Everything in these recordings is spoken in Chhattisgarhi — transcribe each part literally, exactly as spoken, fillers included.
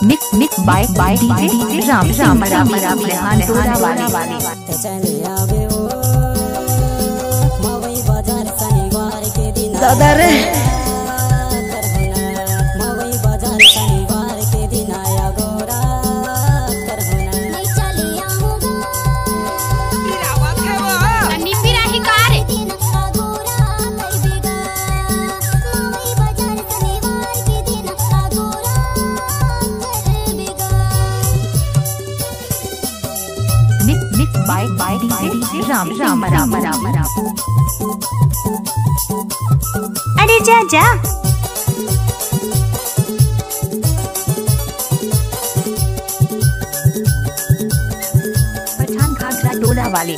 Mix, mix by, by D J Ram, Ram, Ram, Ram, Rehan Tola वाले। दादा रे। Mix, mix by, by D J Ram, Ram, Ram, Ram, Ram। अरे जा, जा। पठान घाघरा टोला वाले।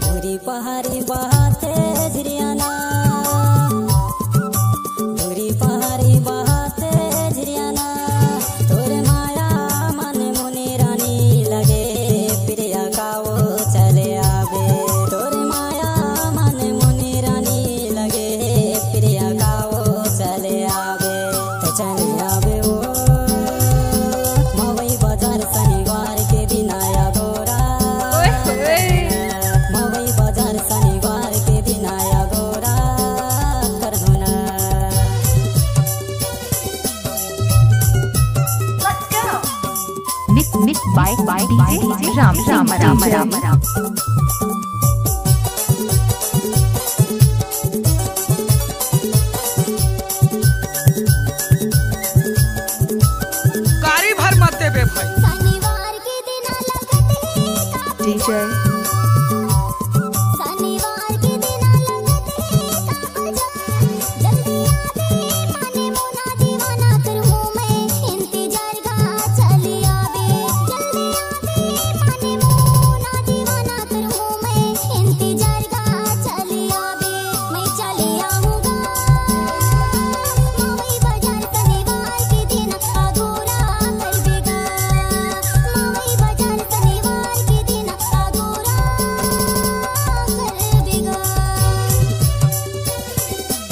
धुरी पहाड़ी बहाते झिरियाना, धुरी पहाड़ी बहाते झिरियाना, तोरे माया मन मुनि रानी लगे, प्रिया कावो चले आवे। तोरे माया मन मुनि रानी लगे, प्रिया कावो चले आवे। तो चले आवे ओ मवई बाजार शनिवार के दिन आया गोरा। ओए होए। मवई बाजार शनिवार के दिन आया गोरा करहुना। Let's go। Mix, mix by, by D J Ram, Ram, Ram, Ram, Ram। गाड़ी भर मत देबे भाई। D J।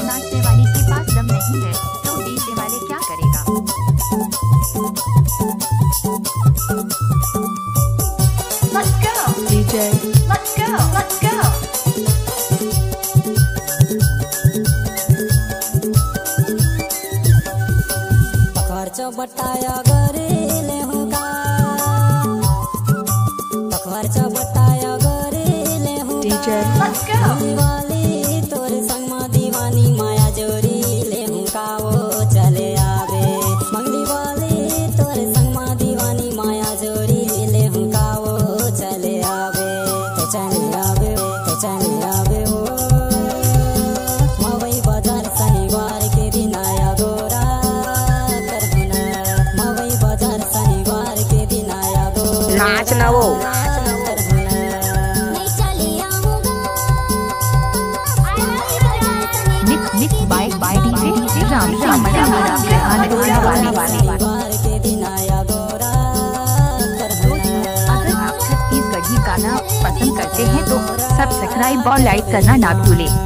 नाचने वाली के पास दम नहीं है, तो डीजे वाले क्या करेगा? Let's go। D J। Let's go। Let's go। पखवार Chaubatta अगर लेहूं का, पखवार चौबट्टा अगर लेहूं का। D J। Let's go। मंगली वाली तोर संग मा दीवानी माया जोरी लेहूं का वो चले आवे। मंगली वाली तोर संग मा दीवानी माया जोरी लेहूं का वो चले आवे। तो चले आवे, तो चले आवे ओ। मवई बाजार शनिवार के दिन आया गोरा करहुना। मवई बाजार शनिवार के दिन आया गोरा। नाच ना वो। Mix, mix by, by D J Ram, Ram, Ram, Ram, Ram, Ram, Ram, Ram. अगर आप छत्तीसगढ़ी गाना पसंद करते हैं तो सब्सक्राइब और लाइक करना ना भूलें।